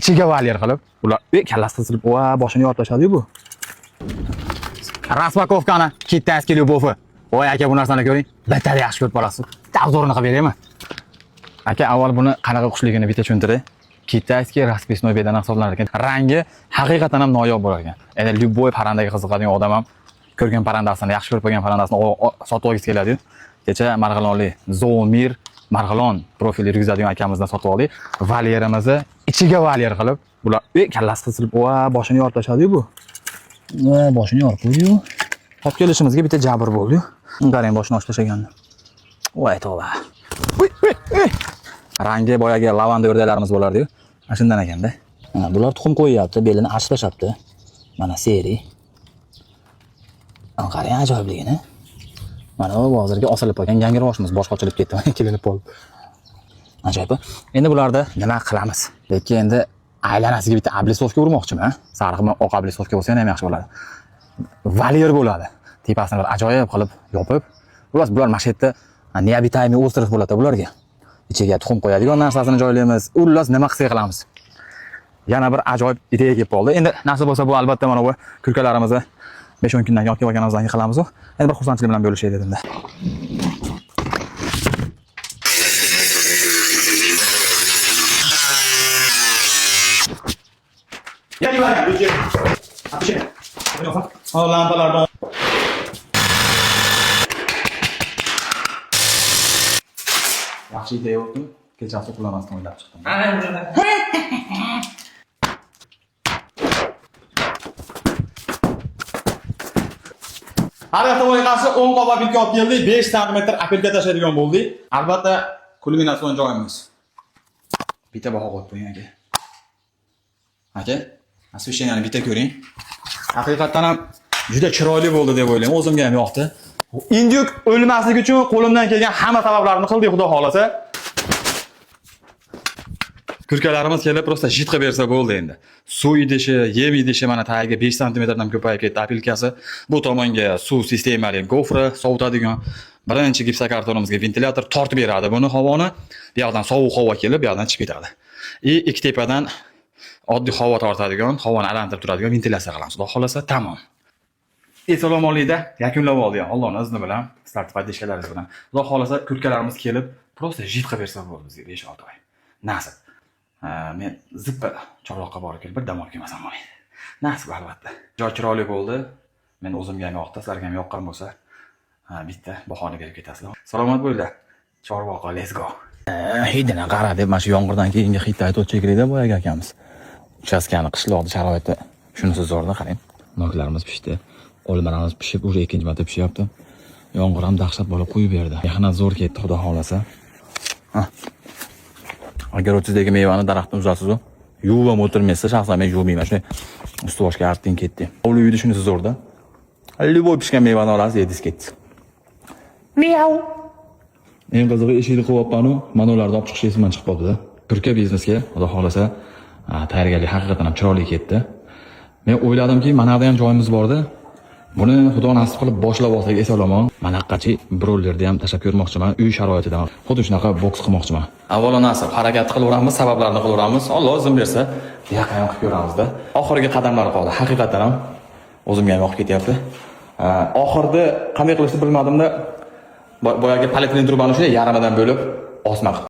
Ichiga valyer qilib, ular kallasi qisilib, va boshini yorib tashladi-yu bu. Распаковка ni китайский любовь. Voy aka, bu narsani ko'ring. Bitta yaxshi ko'rib qolasiz. Обзор ini qilib beraymi? Aka, avval buni qanaqa qushligini bitta tushuntiray. Китайский расписной bedana hisoblanar ekan. Rangi haqiqatan ham noyob bo'lar ekan. Endi любой parrandaga qiziqadigan odam ham ko'rgan parrandasini, yaxshi ko'rib qo'ygan parrandasini sotib olgisi keladi-yu. Kecha Marg'ilonlik Zomir Marg'ilon profili yurgizadigan akamizdan sotib oldik. Valyerimizni ichiga valyer qilib, bular kallasi qisilib, va boshini yorib tashladi-yu bu. Va boshini yorib qo'ydi-yu. Olib kelishimizga bitta jabr bo'ldi-yu. Qarang, boshini ochib tashlaganni. Voy tavba. Uy, uy, uy. Rangi boyagi lavanda o'rdaklarimiz bo'lardi-yu. Mana shundan ekanda. Mana bular tuxum qo'yyapti, belini archib tashlabdi. Mana seri. Ana qarang ajoyibligini. Mana bu hozirgi osilib qolgan yangiroshimiz boshqa ochilib ketdi, kelinib qoldi. Ajoyib. Endi bularda nima qilamiz? Lekin endi aylanasiga bitta облицовка urmoqchiman. Sariqmi, oq облицовка bo'lsa yana ham yaxshi bo'ladi. Valyer bo'ladi. Tepasini bir ajoyib qilib yopib, xullas bular mana shu yerda необитаемый остров bo'ladi bularga. Ichiga tuxum qo'yadigan narsasini joylaymiz. Xullas nima qilsak qilamiz. Yana bir ajoyib ideya kelib qoldi. Endi nasib bo'lsa bu albatta mana bu kurkalarimizni 5-10 kundan keyin olib kelib olganimizdan keyin qilamiz u. Endi bir xursandchilik bilan bo'lishay dedimda. Lampalardan yaxshi ideya bo'ldi. Kechasi uxlamasdan o'ylab chiqdim. Har ehtimolga qarshi 10 qop опилка olib keldik, 5 cm опилка tashlaydigan bo'ldik. Albatta, kulminatsion joyimiz. Bitta baho qo'yib qo'ying aka. Aka, освещение ni bitta ko'ring. Haqiqatdan ham juda chiroyli bo'ldi deb o'ylayman. O'zimga ham yoqdi. Индюк o'lmasligi uchun qo'limdan kelgan hamma sabablarni qildik, xudo xolasa. Kurkalarimiz kelib просто jit qilib bersa bo'ldi endi. Suv idishi, yem idishi mana tagiga 5 santimetrdan ko'payib ketdi опилка si. Bu tomonga suv sistemali gofra sovutadigan. Birinchi gipsokartonimizga ventilyator tortib beradi buni havoni. Bu yoqdan sovuq havo kelib, bu yoqdan chiqib ketadi. И ikki tepadan oddiy havo tortadigan, havoni aylantirib turadigan ventilyatsiya qilamiz. Xudo xolasa, tamom. Eson-omonlikda yakunlab oldik. Allohning izni bilan, sizlarning поддержка laringiz bilan. Xudo xolasa kurkalarimiz kelib, просто jit qilib bersa bo'ldi bizga 5-6 oy. Nasib. Men zippa Chorvoqqa borib kelib bir dam olib kelmasam bo'lmaydi. Nasib albatta. Joy chiroyli bo'ldi. Men o'zimga ham yoqdi, sizlarga ham yoqqan bo'lsa, bitta bahoni berib ketasizlar. Salomat bo'linglar. Chorvoqqa let's go. Hidini qara deb mana shu yomg'irdan keyingi hidni aytib o'tchaklikda boyagi akamiz. Uchastkani qishloqni sharoiti shunisi zo'rda qarang. Noklarimiz pishdi. Olmalarimiz pishib, уже ikkinchi marta pishyapti. Yomg'ir ham dahshat bo'lib quyib berdi. Mehnat zo'r ketdi, xudo xolasa. Agar o'tizdagi mevani daraxtdan uzasiz-u, yuvib ham o'tirmaysiz, shaxsan men yuvmayman. Shunday usti boshga artding ketdi. Hovli uyda shunisi zo'rda. Любой pishgan mevani olasiz, yedingiz ketdi. Miau. Eng qizig'i eshikni qo'yapman-u, mana ularni olib chiqish esimdan chiqib qoldi-da. Kurka biznesga, xudo xolasa, tayyorgarlik haqiqatan ham chiroyli ketdi. Men o'yladimki, mana yerda ham joyimiz borda. Buni xudo nasib qilib boshlab olsak eson-omon, manaqqachi brollerni ham tashlab ko'rmoqchiman, uy sharoitida. Xuddi shunaqa boks qilmoqchiman. Avvalo nasib, harakat qilaveramiz, sabablarni qilaveramiz. Alloh izn bersa, bu yoqqa ham qilib ko'ramizda. Oxirgi qadamlar qoldi. Haqiqatan ham o'zimga ham yoqib ketyapti. Oxirida qanday qilishni bilmadimda, boyagi polietilen trubani shunday yarmidan bo'lib osma qilib